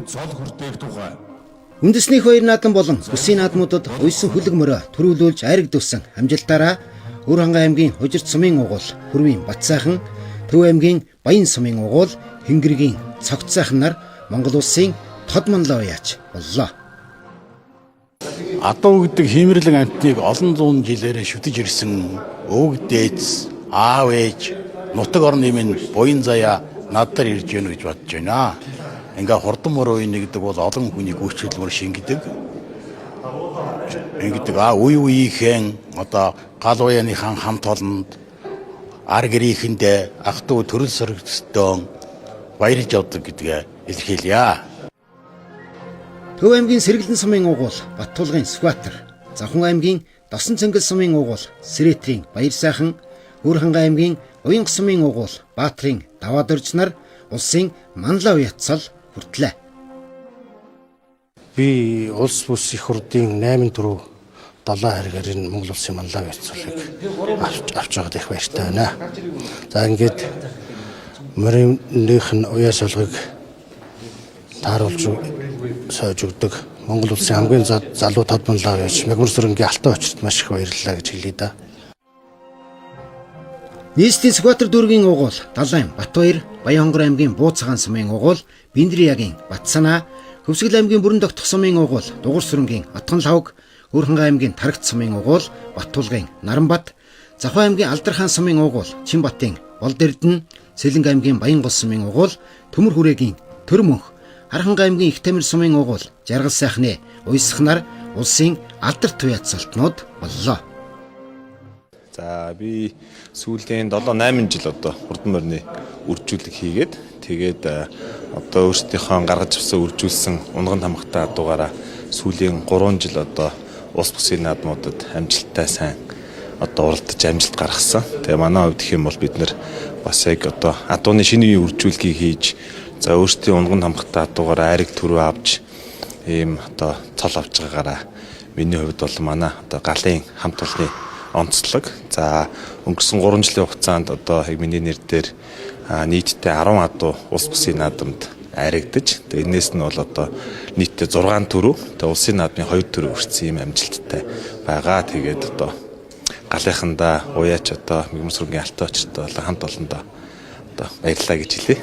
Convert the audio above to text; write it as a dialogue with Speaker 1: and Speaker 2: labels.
Speaker 1: Цол хүртээх тухай.
Speaker 2: Үндэсний хоёр наадам болон бүсийн наадмуудад уйсан хөлөг мөрөө төрүүлүүлж айрагдуулсан амжилтаараа Өвөрхангай аймгийн Хужирт сумын угуул Хөрвийн Батсайхан, Төв аймгийн Баян сумын угуул Тэнгэргийн Цогц сайхан нар Монгол улсын тод манлай уяач боллоо.
Speaker 3: Адуу гэдэг хиймэрлэн амьтныг олон зуун жилээрээ шүтэж ирсэн өвөг дээдс, аав ээж, нутаг орны минь буян заяа над дээр ирж гэнэ гэж бодож байна. Ингээ хурдан мөр уяна гэдэг бол олон хүний гүйцэтгэлмөр шингэдэг. Ингэдэг үе үеийнхэн одоо гал уяаныхан хамт олонд ар гэрийнхэндээ ах トゥ төрөл сөрөгдсөн баярлж явдаг гэдгээ илэрхийлье.
Speaker 2: Төв аймгийн Сэргэлэн сумын угуул Баттулгын Сүхбаатар, Завхан аймгийн Досон цэнгэл сумын угуул Сэрэтрийн Баяр сайхан, Өвөрхангай аймгийн Уянга сумын угуул Баатрын Даваадорж нар улсын манлай уяцал хүртлээ.
Speaker 4: Би улс бүс их хурлын 8 дөрөв 7 хэргээр энэ Монгол улсын манлай уяцлыг авч байгаад их баяртай байна. За ингээд мориных нь уяа солгыг тааруулж сойж өгдөг Монгол улсын хамгийн залуу тод манлай уяач Мягмар сүрэнгийн алтан очирт маш их баярлалаа гэж хэлье да.
Speaker 2: Нийслэлийн Сүхбаатар дүүргийн угуул Далайн Батбаяр, Баянхонгор аймгийн Бууцгаан сумын угуул Биндриягийн Батсанаа, Хөвсгөл аймгийн Бүрэн тогтох сумын угуул Дугур сүрэнгийн Отгон лавг, Өвөрхангай аймгийн Тарагт сумын угуул Баттулгын Наранбат, Завхан аймгийн Алдархан сумын угуул Чинбатын Болд Эрдэнэ, Сэлэнг аймгийн Баянгол сумын угуул Төмөр хүрээгийн Төр мөнх, Хархангай аймгийн Их Тамир сумын угуул Жаргал сайхны Уйсхнаар улсын алдарт туяацалтнууд боллоо.
Speaker 5: За би сүүлийн 7 8 жил одоо хурдан морины үржүүлэг хийгээд тэгээд одоо өөрсдийнхөө гаргаж авсан үржүүлсэн унган тамгатай адуугаараа сүүлийн 3 жил одоо улс бүсийн наадмуудад амжилттай сайн одоо уралдаж амжилт гаргасан. Тэгээ манай хувьд гэх юм бол бид нэр бас яг одоо адууны шинэ үеийн үржүүлгийг хийж за өөрсдийн унган тамгатай адуугаараа айраг төрөө авч ийм одоо цол авч байгаагаараа миний хувьд бол манай одоо галын хамт олонны онцлог. За өнгөрсөн 3 жилийн хугацаанд одоо яг миний нэр дээр нийтдээ 10 адуу улс бүсийн наадамд айрагдаж, тэгээ энэс нь бол одоо нийтдээ 6 төрөв, тэгээ улсын наадмын 2 төрөв хүрсэн ийм амжилттай байгаа. Тэгээд одоо галынхандаа уяач одоо Мэгмэсрэнгийн алтан очиртой болон хамт олондоо одоо баярлалаа гэж хэлье.